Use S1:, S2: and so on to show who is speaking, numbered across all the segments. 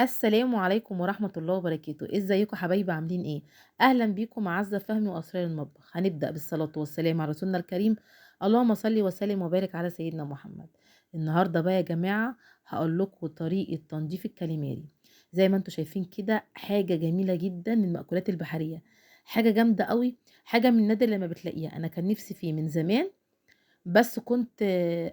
S1: السلام عليكم ورحمة الله وبركاته. ازيكم حبايبي؟ عاملين ايه؟ اهلا بيكم مع عزة فهمي واسرار المطبخ. هنبدأ بالصلاة والسلام على رسولنا الكريم، اللهم صل وسلم وبارك على سيدنا محمد. النهاردة بقى يا جماعة هقول لكم طريقة تنظيف الكاليماري. زي ما انتم شايفين كده، حاجة جميلة جدا من المأكولات البحرية، حاجة جامدة قوي، حاجة من النادر لما بتلاقيها. انا كان نفسي فيه من زمان، بس كنت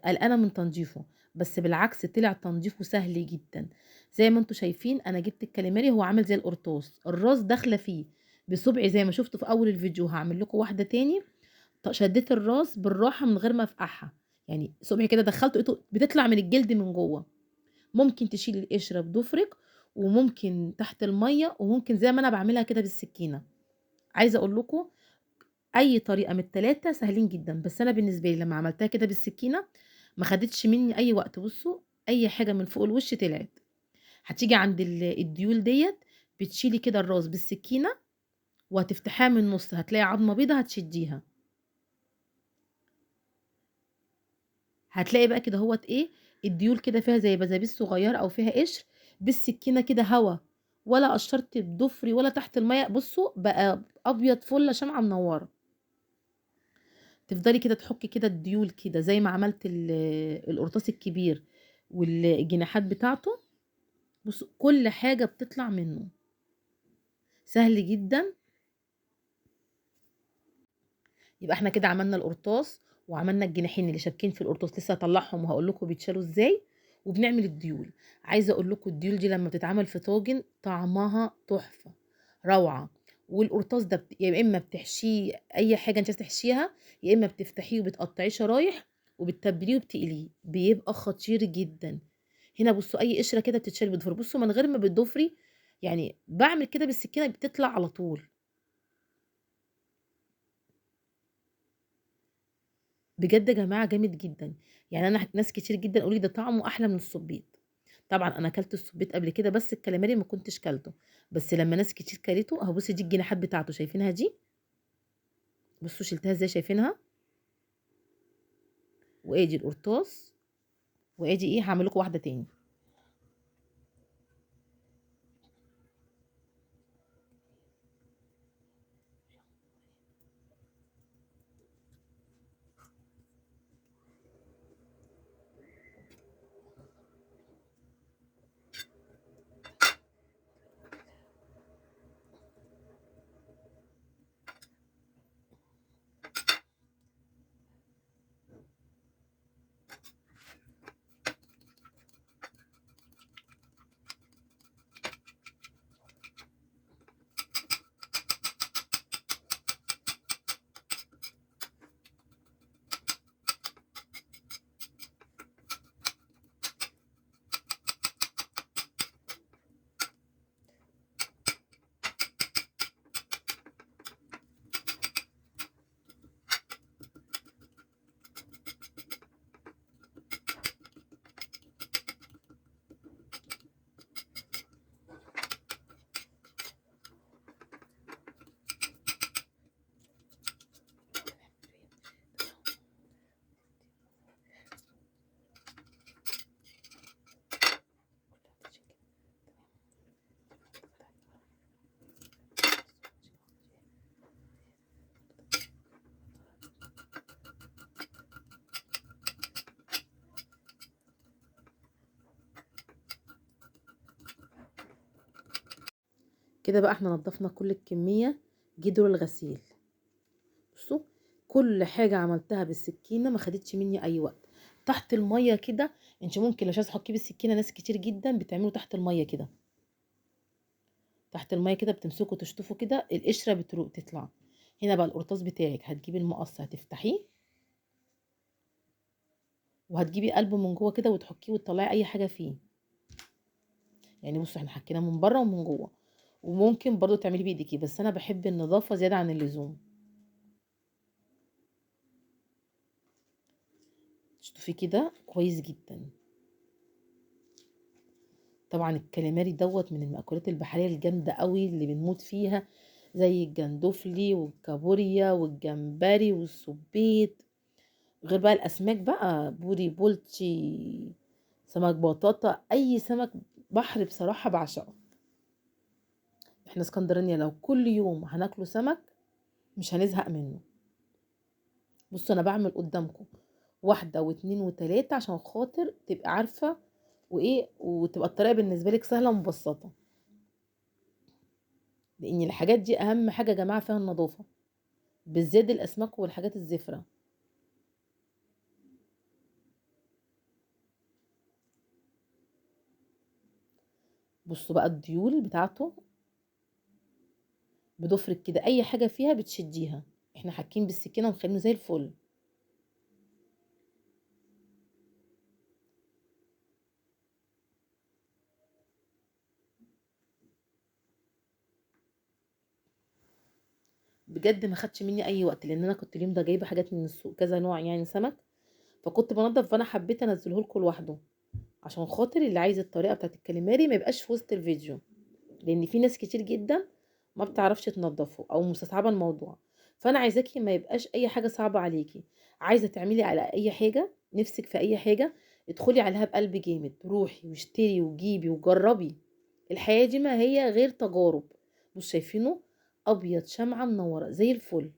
S1: قلقانة من تنظيفه، بس بالعكس طلع تنظيفه سهل جدا. زي ما انتم شايفين انا جبت الكاليماري، هو عامل زي القرطاس، الراس داخله فيه بصبعي زي ما شفتوا في اول الفيديو. هعمل لكم واحدة تاني. شديت الراس بالراحة من غير ما افقعها، يعني صبعي كده دخلته لقيته بتطلع من الجلد من جوه. ممكن تشيل القشرة بضفرك، وممكن تحت المية، وممكن زي ما انا بعملها كده بالسكينة. عايزه اقول لكم اي طريقه من التلاتة سهلين جدا، بس انا بالنسبة لي لما عملتها كده بالسكينة ما خدتش مني اي وقت. بصوا اي حاجة من فوق الوش طلعت. هتيجي عند الديول ديت، بتشيلي كده الراس بالسكينة وهتفتحيها من النص، هتلاقي عظمه بيضة هتشديها. هتلاقي بقى كده هوت ايه الديول كده فيها زي بزابيس صغيرة او فيها قشر. بالسكينة كده هوا، ولا قشرت بضفري ولا تحت المية. بصوا بقى ابيض فله شمعة منورة. تفضلي كده تحكي كده الديول كده زي ما عملت القرطاس الكبير والجناحات بتاعته. بصوا كل حاجة بتطلع منه، سهل جدا. يبقى احنا كده عملنا القرطاس وعملنا الجناحين اللي شابكين في القرطاس، لسه هطلعهم وهقول لكم بيتشالوا ازاي. وبنعمل الديول. عايزه اقول لكم الديول دي لما بتتعمل في طاجن طعمها تحفة روعه. والقرطاس ده يا اما بتحشيه اي حاجة انت عايزه تحشيها، يا اما بتفتحيه وبتقطعيه شرايح وبتتبليه وبتقليه، بيبقى خطير جدا. هنا بصوا اي قشرة كده بتتشال بالضفر. بصوا من غير ما بالضفري، يعني بعمل كده بالسكينة بتطلع على طول. بجد يا جماعة جامد جدا. يعني انا ناس كتير جدا قالوا لي ده طعمه احلى من السبيط. طبعا انا اكلت السبيط قبل كده، بس الكاليماري ما كنتش كلته، بس لما ناس كتير كلته اهو. بصي دي الجناحات بتاعته، شايفينها دي؟ بصوا شلتها ازاي، شايفينها؟ وادي القرطاس، وادي ايه، هعمل لكم واحدة تاني. كده بقى احنا نظفنا كل الكمية. جه دور الغسيل. بصوا كل حاجة عملتها بالسكينة ما خدتش مني اي وقت. تحت المية كده انت ممكن لو مش عايزة تحكيه بالسكينة، ناس كتير جدا بتعمله تحت المية كده. تحت المية كده بتمسكه تشطفه كده، القشرة بتروق تطلع. هنا بقى القرطاس بتاعك، هتجيبي المقص هتفتحيه وهتجيبي قلبه من جوه كده وتحكيه وتطلعي اي حاجة فيه. يعني بصوا احنا حكيناه من بره ومن جوه، وممكن برضو تعملي بايديكي، بس انا بحب النظافة زيادة عن اللزوم. تشطفيه كده كويس جدا. طبعا الكاليماري دوت من المأكولات البحرية الجامدة قوي اللي بنموت فيها، زي الجندوفلي والكابوريا والجمبري والسبيط، غير بقى الاسماك بقى، بوري بولتي، سمك بطاطا، اي سمك البحر بصراحة بعشقه. احنا اسكندرانيه لو كل يوم هناكله سمك مش هنزهق منه. بصوا انا بعمل قدامكم 1 و2 و3 عشان خاطر تبقى عارفه وايه، وتبقى الطريقة بالنسبة لك سهلة ومبسطه، لان الحاجات دي اهم حاجة يا جماعة فيها النظافة، بالذات الاسماك والحاجات الزفره. بصوا بقى الديول بتاعته بضفرك كده، اي حاجة فيها بتشديها، احنا حاكين بالسكينة ومخلينه زي الفل. بجد ما خدش مني اي وقت، لان انا كنت اليوم ده جايبه حاجات من السوق كذا نوع يعني سمك، فكنت بنضف، فانا حبيت انزله لكم لوحده عشان خاطر اللي عايز الطريقة بتاعت الكاليماري ما يبقاش في وسط الفيديو، لان في ناس كتير جدا ما بتعرفش تنضفه او مستصعبه الموضوع. فانا عايزاكي ما يبقاش اي حاجة صعبة عليكي، عايزه تعملي على اي حاجة نفسك في اي حاجة ادخلي عليها بقلب جامد، روحي واشتري وجيبي وجربي. الحياة دي ما هي غير تجارب. بصوا شايفينه ابيض شمعة منورة زي الفل.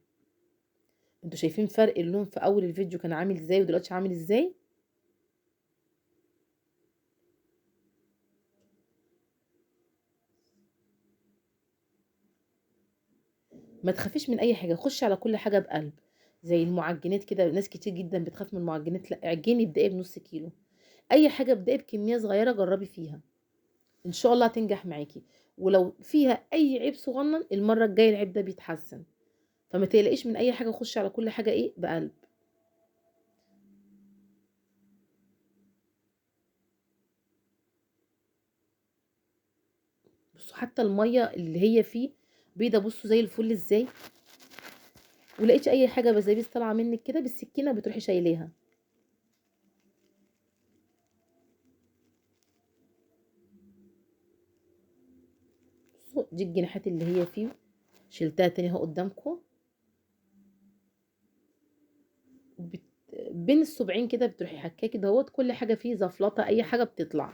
S1: انتوا شايفين فرق اللون في اول الفيديو كان عامل ازاي ودلوقتي عامل ازاي؟ ما تخافيش من اي حاجة، خشي على كل حاجة بقلب. زي المعجنات كده، ناس كتير جدا بتخاف من المعجنات، لا اعجني ابدأي بنص كيلو، اي حاجة ابدأي بكمية صغيرة جربي فيها، ان شاء الله هتنجح معاكي. ولو فيها اي عيب صغنن المرة الجاية العيب ده بيتحسن، فما تقلقيش من اي حاجة، خشي على كل حاجة ايه بقلب. بصوا حتى المية اللي هي فيه بيضة، بصوا زي الفل ازاي. ولقيتي اي حاجة بزابيس طالعه منك كده بالسكينة بتروحي شايليها. بصوا دي الجناحات اللي هي فيه، شلتها تاني اهو قدامكم. بين الصبعين كده بتروحي حكاه كده اهوت، كل حاجة فيه زفلطه اي حاجة بتطلع.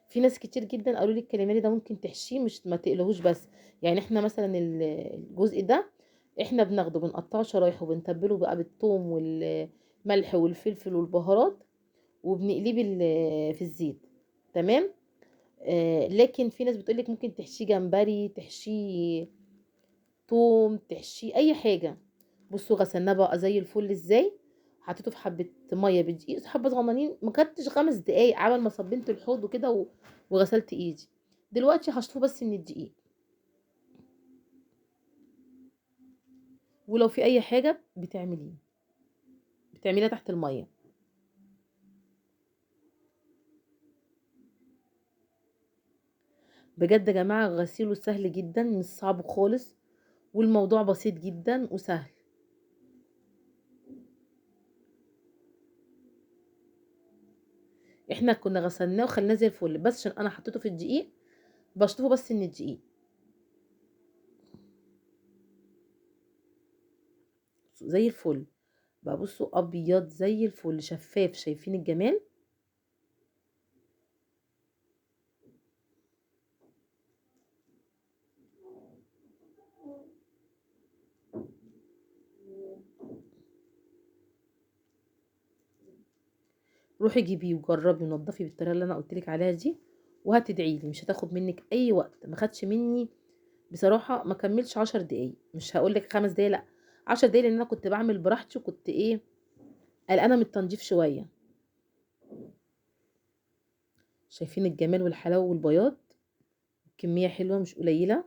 S1: في ناس كتير جدا قالوا لي الكاليماري ده ممكن تحشيه، مش ما تقلهوش بس، يعني احنا مثلا الجزء ده احنا بناخده بنقطعه شرايح وبنتبله بقى بالثوم والملح والفلفل والبهارات وبنقليه في الزيت، تمام. لكن في ناس بتقولك ممكن تحشيه جمبري، تحشيه توم، تحشيه اي حاجة. بصوا غسلناه بقى زي الفل ازاي، حطيته في حبه مية بدقيق، حبه صغننين، ما خدتش 5 دقايق عبل ما صبنت الحوض وكده وغسلت ايدي. دلوقتي هشطفه بس من الدقيق، ولو في اي حاجة بتعمليها تحت المية. بجد يا جماعة غسيله سهل جدا، مش صعب خالص، والموضوع بسيط جدا وسهل. احنا كنا غسلناه وخلناه زي الفل، بس عشان انا حطيته في الدقيق بشطفه بس من الدقيق زي الفل بقى. بصوا ابيض زي الفل شفاف، شايفين الجمال؟ روحي جيبيه وجربي ونضفي بالطريقة اللي انا قلت لك عليها دي، وهتدعي لي. مش هتاخد منك اي وقت، ما خدش مني بصراحة ما كملش 10 دقايق، مش هقول لك 5 دقايق، لا 10 دقايق، لان انا كنت بعمل براحتي وكنت ايه قلقانة من التنظيف شوية. شايفين الجمال والحلاوه والبياض؟ كمية حلوة مش قليله.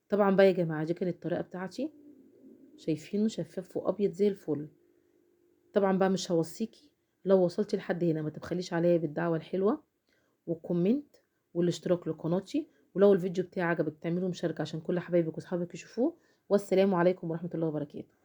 S1: طبعا بقى يا جماعة دي كانت الطريقة بتاعتي، شايفينه شفاف وابيض زي الفل. طبعا بقى مش هوصيكي، لو وصلتي لحد هنا ما تبخليش عليا بالدعوة الحلوة وال comment والاشتراك لقناتي، ولو الفيديو بتاعي عجبك تعملوا مشاركة عشان كل حبايبك واصحابك يشوفوه. والسلام عليكم ورحمة الله وبركاته.